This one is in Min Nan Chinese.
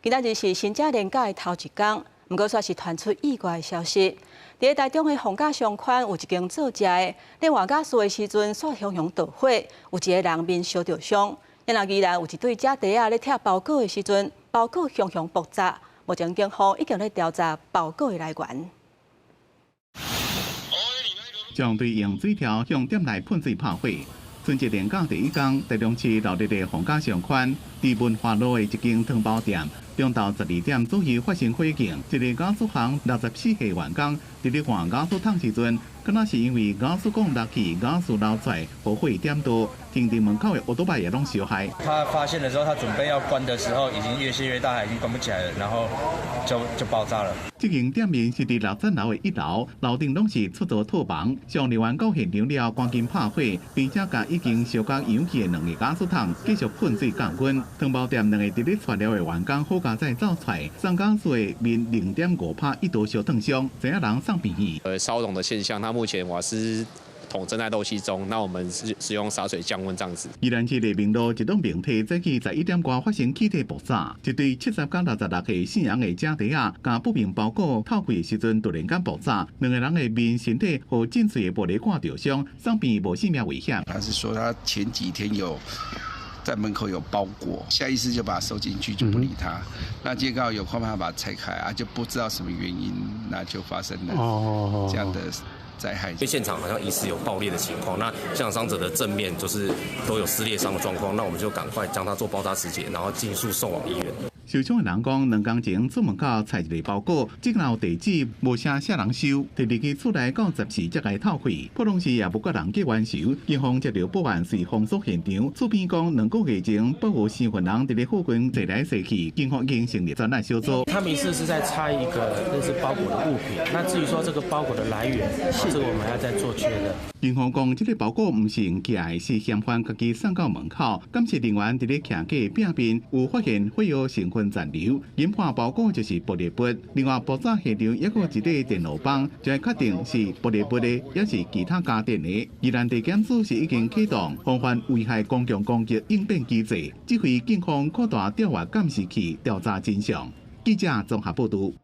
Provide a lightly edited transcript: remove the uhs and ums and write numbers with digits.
今仔日是新正連假的頭一工，毋過煞是傳出意外的消息。佇台中的逢甲商圈有一間做食的，咧換瓦斯的時陣，煞雄雄著火，有一個人面燒著傷。然後宜蘭有一對姐弟仔咧拆包裹的時陣，包裹雄雄爆炸。目前警方已經咧調查包裹的來源。將隊用水條向店內噴水拍火。春節連假第一工，台中市鬧熱的逢甲商圈，佇文化路的一間湯包店，中晝12點左右發生火警。一个瓦斯行64歲員工，佇咧換瓦斯桶時陣，敢若是因為瓦斯管落去，瓦斯流出來，予火點著，停佇門口的歐多擺也攏燒害。他發現的時候，他準備要關的時候，已經越瀉越大，已經關不起來了，然後就爆炸了。這間店面是佇六層樓的一樓，樓頂攏是出租套房。消防人員到現場了，趕緊拍火，並且共已經燒甲溶去的兩个瓦斯桶繼續噴水降溫。湯包店兩个佇咧串料的員工好佳哉走出來，送瓦斯的面0.5趴一度燒燙傷，知影人送病院。燒熔的現象，那目前瓦斯桶正在漏氣中，那我們是使用灑水降溫這樣子。宜蘭市麗明路一棟明體早起11點外發生氣體爆炸，一對70佮66歲姓楊的姐弟仔，共不明包裹透氣的時陣突然間爆炸，兩个人的面、身體予震碎的玻璃罐著傷，送病無性命危險。他是說他前幾天有在門口有包裹，下意識就把它收進去，就不理他。那結果有空辦法把它拆開啊，就不知道什麼原因，那就發生了這樣的災害。因為現場好像疑似有爆裂的情況，那現場傷者的正面就是都有撕裂傷的狀況，那我們就趕快將他做包紮止血，然後盡速送往醫院。受傷的人講，2工前出門口拆一个包裹，這樓地址無寫啥人收，提入去厝內到10時才共透氣。普通時也無佮人計冤仇。警方接著報案，隨封鎖現場。厝邊講2個月前，不有身份人佇咧附近踅來踅去，警方已經成立專案小組。他們疑似是在拆一個類似包裹的物品，那至於說這個包裹的來源，這個我們還要再做確認。警方講，這个包裹毋是用寄的，是嫌犯家己送到門口。監視人員佇咧徛架壁邊有發現火藥成分殘留，研判包裹就是爆裂物。另外，爆炸現場抑閣有一塊電路板，就會確定是爆裂物的，抑是其他家電的。宜蘭地檢署是已經啟動防範危害公共公益應變機制，指揮警方擴大調閱監視器調查真相。記者綜合報導。